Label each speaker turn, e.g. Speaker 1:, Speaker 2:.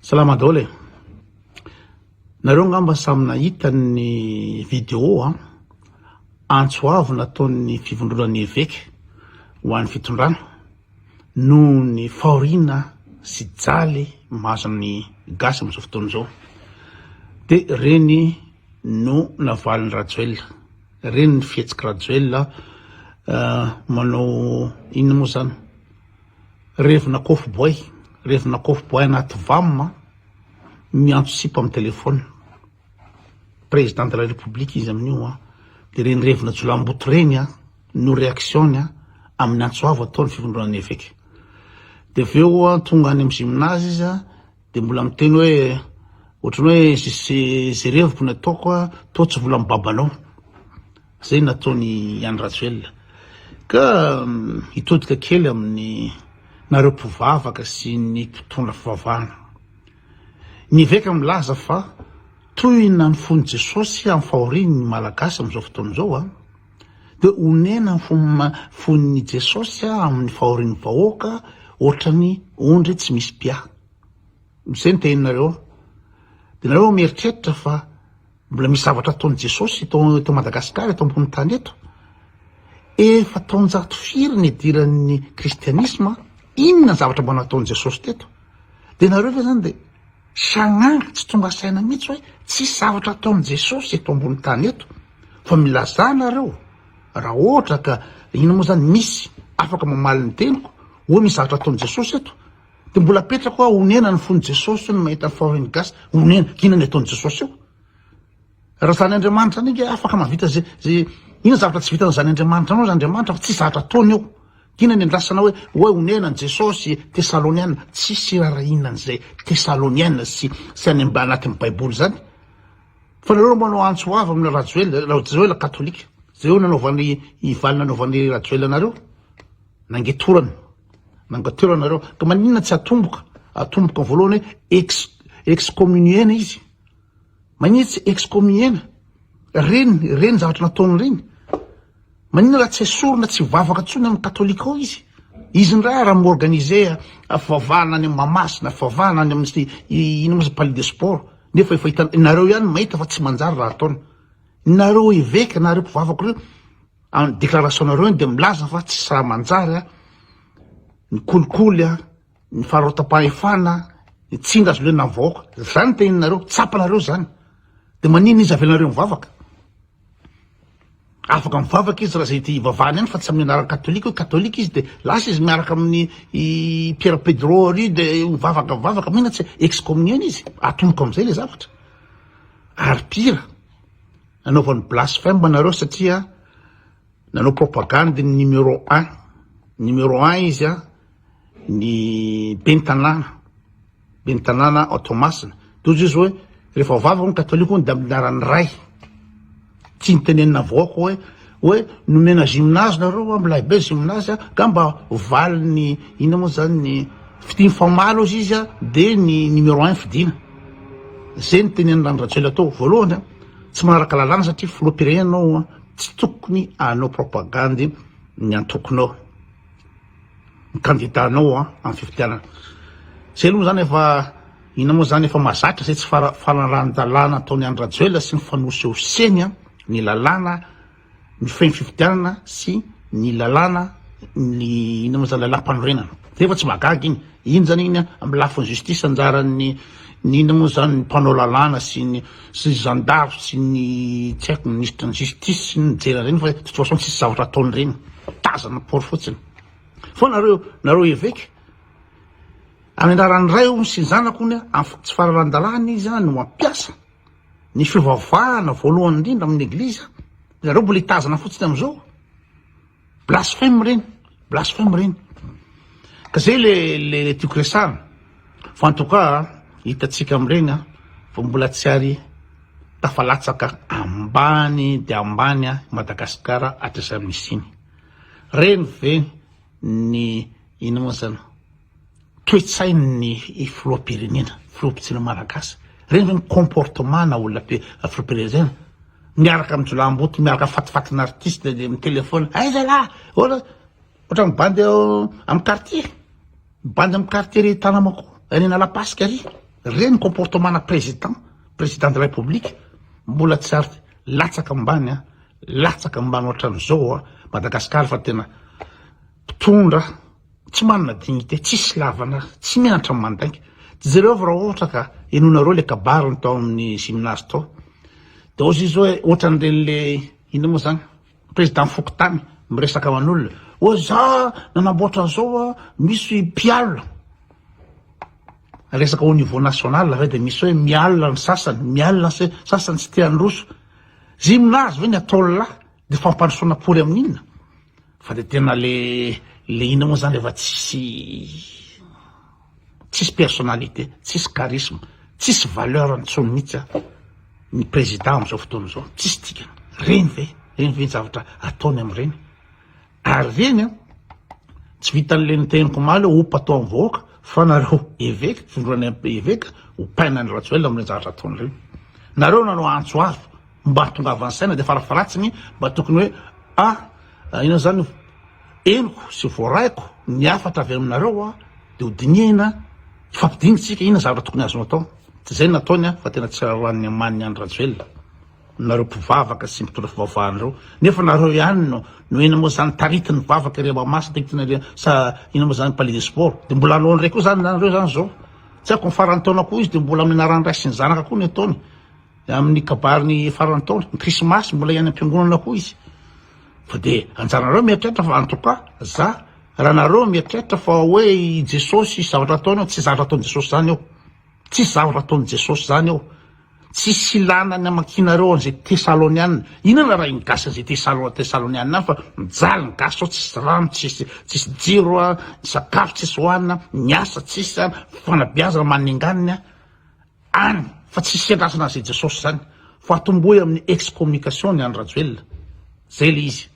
Speaker 1: Salama daholo e! Nareo angamba samy nahita ny vidéo an, antso avo nataon'ny fivondronan'ny eveka ho an'ny fitondrana noho ny fahoriana sy jaly mahazo ny gasy amin'izao fotoana izao. Dia ireny no navalin'i Rajoelina, ireny ny fihetsik'i Rajoelina manao inona moa izany? Revina kôfy boay, revina kôfy boay anaty vam miantso sipa amin'ny téléphone. Président de la république izy amin'io an, de reny revina jiolahimboto reny an no réaction-ny an amin'ny antso avo ataon'ny fivondronan'ny eveka. De avy eo an tonga any amin'ny gymnase izy an de mbola miteny hoe ohatran'ny hoe ze ze reviko no ataoko an, toa tsy volan'ny babanao. Zay nataon'i Andry Rajoelina. Ka hitodika kely amin'ny nareo mpivavaka sy ny mpitondra fivavahana. Ny eveka milaza fa tohina ny fon'i Jesosy amin'ny fahoriany ny Malagasy amin'izao fotoana izao a. Dia onena ny fon'i Jesosy amin'ny fahorian'ny vahoaka ohatran'ny ondry tsy misy mpiahy. Izay no teninareo. Dia nareo mieritreritra fa Mbola misy zavatra ataon'i Jesosy eto eto Madagasikara eto ambony tany eto. Efa taonjato firy nidiran'ny kristianisma, inona ny zavatra mba nataon'i Jesosy teto? Dia nareo ve zany dia sagnagna tsy tonga saina mihitsy hoe tsisy zavatra ataon'i Jesosy eto ambony tany eto fa milazà nareo raha ohatra ka inona moa zany misy afaka mamaly ny teniko hoe misy zavatra ataon'i Jesosy eto? Dia mbola apetrako aho honena ny fon'i Jesosy hono mahita ny fahorian'ny gasy honena inona ny ataon'i Jesosy eo? Raha zany Andriamanitra zany ange afaka mahavita ze ze inona zavatra tsy vitan'izany Andriamanitra anao zany Andriamanitra fa tsisy zavatra ataony eo. Inona ny andrasana hoe hoe honena an'i Jesosy Tesaloniana tsisy irarahiana an'izay Tesaloniana sy sy any anatin'ny baiboly zany. Fa nareo manao antso avo amina Rajoelina, Rajoelina katolika. Zay eo nanaovan'ny i valiny nanaovan'ny Rajoelina anareo. Nangetorana. Nangateo anareo. Ka maninona tsy atomboka? Atomboka voalohany hoe ex excommuniena izy. Maninona tsy excommuniena? Reny, reny zavatra nataony reny. Maninona raha tsy esorina tsy hivavaka tsony amin'ny katolika ao izy? Izy indray raha mi-organiser fivavahana any amin'ny Mahamasina, fivavahana any amin'ny ino moa palais de sport. Nefa efa hita nareo ihany mahita fa tsy manjary raha ataony. Nareo eveka, nareo mpivavaka ireo Amin'ny déclaration nareo iny dia milaza fa tsy sahy manjary a, ny kolikoly a, ny faharotam-pahefana, ny tsindry azo lena amin'ny vahoaka. Zany ny teneninareo, tsapanareo zany. Dia maninona izy avelanareo mivavaka? Afaka mivavaka izy raha zay te hivavahana ihany fa tsy amin'ny anaran'ny katolika hoe katolika izy dia lasa izy miaraka amin'ny i Pierre Pedro ary dia mivavaka mivavaka, maninona tsy excommunier-na izy? Atomboka amin'izay ilay zavatra. Ary pire, Nanaovany blasphème nareo satria nanao propagande ny numéro un, numéro un izy a, ny ben'ny tanàna, ben'ny tanàna ao Toamasina, de hozy izy hoe rehefa vavaka hono katolika hono de amin'ny anaran'ny Ray, tiany tenenina vahoaka hoe hoe nomena gymnase nareo a, milay be gymnase a, ka mba valiny inona moa zany ny fitia mifamaly hozy izy a, de ny numéro un fidina, zay ny tenenin'i Andry Rajoelina tao voalohany a. Tsy manaraka lalàna satria filoham-pirenena ianao tsy tokony hanao propagandy ny antokonao, ny candidat-nao amin'ny fifidianana. Zay aloha zany efa inona moa zany efa mahazatra zay tsy fanarahan-dalàna ataon'i Andry Rajoelina sy ny fanosehoseny ny lalàna mifehy ny fifidianana sy ny lalàna ny inona moa zany lalàm-panorenana. Zay efa tsy mahagaga iny. Iny zany iny amin'ny lafiny justice anjaran'ny ny inona moa zany ny mpanao lalàna sy ny sy ny zandary sy ny tsy haiko minisitry ny justice sy ny mijery an'ireny fa de toute façon tsisy zavatra ataony ireny. Tazana port fotsiny. Fa nareo nareo eveka amin'ny anaran'ny ray hono sy ny zanaka hono amin'ny tsy fahalalan-dalàna izy no mampiasa Ny fivavahana voalohany indrindra amin'ny eglizy, zareo mbola hitazana fotsiny amin'izao. Blasphème ireny, blasphème ireny. Ka zay le le le tiako resahana. Fa en tout cas, hitantsika amin'ireny an, fa mbola tsy ary tafalatsaka ambany dia ambany an Madagasikara hatrizay nisiany. Reny ve ny inona moa zany? Toe-tsain'ny filoham-pirenena, filoham-pirenena malagasy. Ireny ve ny comportement na olona filoham-pirenena? Miaraka amin'ny jiolahimboto, miaraka amin'ny fatifatina artiste dia mi-téléphone, aiza lahy? Ahoana? Ohatran'ny bandy amin'ny quartier. Bandy amin'ny quartier ry Tanamakoa, any Analapasika ary. Reny comportement na président, président de la république mbola tsy ary latsaka ambany a, latsaka ambany ohatran'izao a Madagascar fa tena mpitondra tsy manana dignité, tsisy lavana, tsy mianatra mandainga. Jereo avy raha ohatra ka henoinareo le kabariny tao amin'ny gymnase tao. De ozy izy hoe ohatran'ireny le inona moa zany? Président fokontany miresaka aman'olona hoe za nanamboatra an'izao a, misy mpialona. Resaka au niveau national ve de misy hoe mialona ny sasany, mialona ny sasany tsy te handroso. Gymnase ve ny ataon'lah de fampandrosoana pory amin'inona? Fa de tena le le inona moa zany rehefa tsisy tsisy personnalité, tsisy charisme, tsisy valeur intsony mihitsy a ny président am'izao fotoana izao, tsisy dikany. Reny ve? Reny ve ny zavatra ataony am'ireny? Ary reny a tsy vitan'le niteniko omaly hoe opa atao amin'ny vahoaka fa nareo eveka, fondroana eveka, opaina an'i Rajoelina amin'ireny zavatra ataony ireny. Nareo nanao antso avo Mba hahatongavan'ny saina dia farafaharatsiny mba tokony hoe ah inona zany henoko sy voaraiko ny hafatra avy aminareo ah dia ho dinihina hifampidinika tsika inona zavatra tokony azonao atao. Tsy izay no nataony ah fa tena tsy rahan'ny amaniny Andry Rajoelina nareo mpivavaka sy mpitondra fivavahana ireo nefa nareo ihany no no inona moa zany taritin'ny vavaka ery Mahamasina taritina ery sa inona moa zany palais des sports dia mbola hanao an'ireny koa zany nareo zany zao tsy haiko ny faran'ny taona koa izy dia mbola amin'ny anaran'ny ray sy ny zanaka koa ny ataony Amin'ny kabariny faran'ny taona, ny krismasy mbola ihany am-piangonana koa izy. Fa dia anjaranareo mieritreritra fa en tout cas za raha nareo mieritreritra fa hoe i Jesosy hisy zavatra ataony eo, tsy zavatra ataon'i Jesosy zany eo. Tsisy zavatra ataon'i Jesosy zany eo. Tsisy ilana ny hamakianareo an'izay Tesaloniana. Inona raha iny gasy an'izay Tesalo Tesaloniana any fa mijaly ny gasy ao, tsisy rano, tsisy tsisy jiro, ny sakafo tsisy hohanina, ny asa tsisy, fanabeazana manenganina. Any fa tsisy iandrasana an'izay Jesosy zany fa atombohy amin'ny excommunication ny Andry Rajoelina zay le izy.